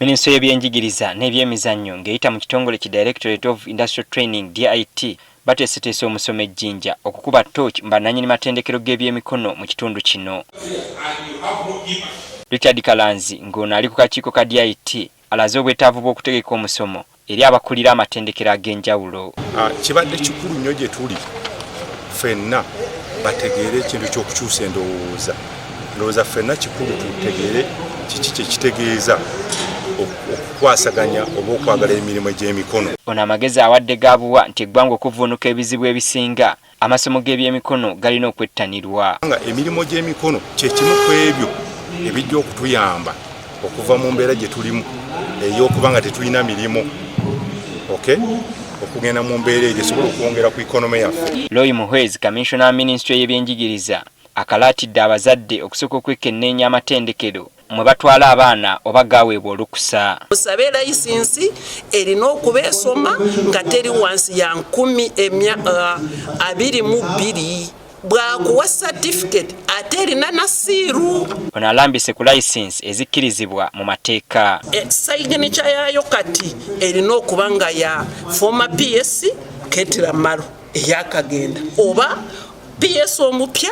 Minisitule y'ebyenjigiriza n'ebyemizannyo ng'eyita mu kitongole ki Directorate of Industrial Training DIT bateeseteese omusomo e Jinja okukuba ttooci mu bannannyini matendekero g'ebyemikono mu kitundu kino. Richard Kalanzi ng'ono ali ku kakiiko ka DIT alaze obwetaavu bw'okutegeka omusomo eri abakulira amatendekero ag'enjawulo. Kibadde kikulu nnyo gye tuli ffenna bategeere ekintu ky'okukyusa endowooza. Ndowooza ffenna kikulu tutegeere kiki kye kitegeeza okukwasaganya oba okwagala emirimu egy'emikono. Ono amagezi awadde gaabuwa nti eggwanga okuvvuunuka ebizibu ebisinga amasomo g'ebyemikono galina okwettanirwa. Nga emirimu gy'emikono kye kimu ku ebyo ebijja okutuyamba okuva mu mbeera gye tulimu ey'okuba nga tetulina mirimu, okay? Okugenda mu mbeera eyo esobola okwongera ku economy yaffe. Roy Muhwezi, kaminsona wa minisitule y'ebyenjigiriza akalaatidde abazadde okusooka okwekenneenya amatendekero mwe batwala abaana oba gaaweebwa olukusa. Musabe layisinsi erina okuba esoma nga teri wansi ya nkumi emya 22 bw'akuwa certificate ate erina na siiru. Ono alambise ku layisinsi ezikkirizibwa mu mateeka. Signature yaayo kati erina okuba nga ya former PS Ketira Maro eyakagenda oba PS omupya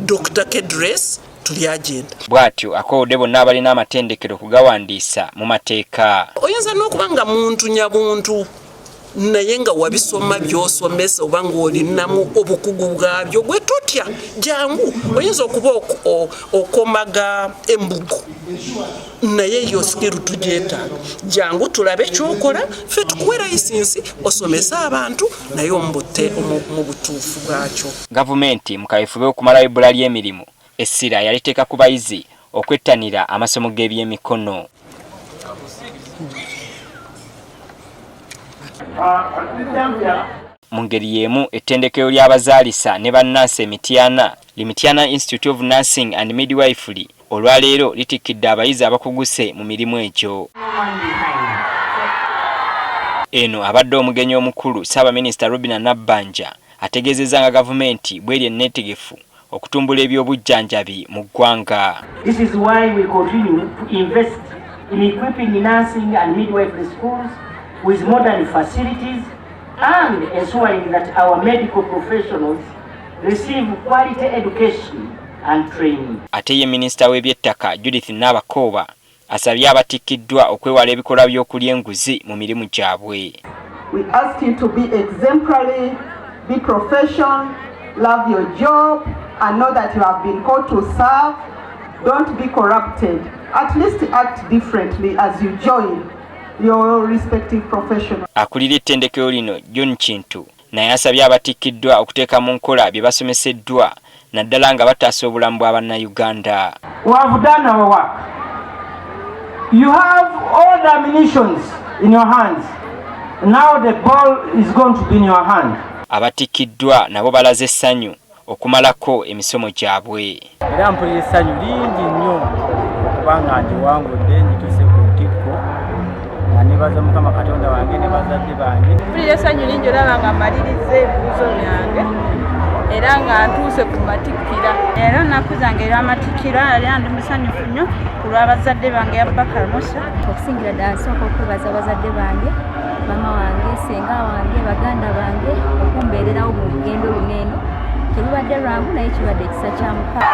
Dr. Kedres Turyagenda. Bw'atyo akoowodde bonna abalina amatendekero okugawandiisa mu mateeka. Oyinza n'okuba nga muntu nyabuntu naye nga wabisoma by'osomesa oba ng'olinamu obukugu bwabyo, gwe totya, jangu. Oyinza okuba okomaga embugo naye yo skill tugyetaaga, jangu tulabe kyokola, ffe tukuwe layisinsi osomese abantu naye mu butuufu bwakyo. Gavumenti mu kaweefube okumalawo ebbula ly'emirimu essira yaliteeka ku bayizi okwettanira amasomo g'ebyemikono. Mu ngeri y'emu ettendekero ly'abazaalisa ne bannansi e Mityana, li Mityana Institute of Nursing and Midwifery olwaleero litikkidde abayizi abakuguse mu mirimu egyo. Eno abadde omugenyi omukulu Ssaabaminisita Robinah Nabbanja ategeezezza nga gavumenti bw'eri enneetegefu okutumbula eby'obujjanjabi mu ggwanga. This is why we continue to invest in equipping nursing and midwifery schools with modern facilities and ensuring that our medical professionals receive quality education and training. Ate ye minisita w'ebyettaka Judith Nabakooba asabye abatikkiddwa okwewala ebikolwa by'okulya enguzi mu mirimu gyabwe. We ask you to be exemplary, be professional, love your job and know that you have been called to serve. Don't be corrupted. At least act differently as you join your respective profession. Akulira ettendekero lino John Kintu naye asabye abatikkiddwa okuteeka mu nkola bye basomeseddwa naddala nga bataasa obulamu bwa bannayuganda. We have done our work. You have all the ammunitions in your hands. Now the ball is going to be in your hand. Abatikkiddwa nabo balaze essanyu okumalako emisomo gyabwe. Era mpulira essanyu lingi nnyo okubanga ngiwangudde ngituuse ku ntikko nga nebaza Mukama Katonda wange ne bazadde bange. Mpulira essanyu lingi olaba nga mmaliriza ebibuuzo byange era nga ntuuse ku matikkira. Era nnaku zange ey'amatikkira era ndi musanyufu nnyo ku lw'abazadde bange Abubakar Musa. Okusingira ddala nsooka okwebaza bazadde bange, maama wange, ssenga wange, baganda bange okumbeererawo mu lugendo luno eno. Telubadde lwangu naye kibadde ekisa kya Mukama.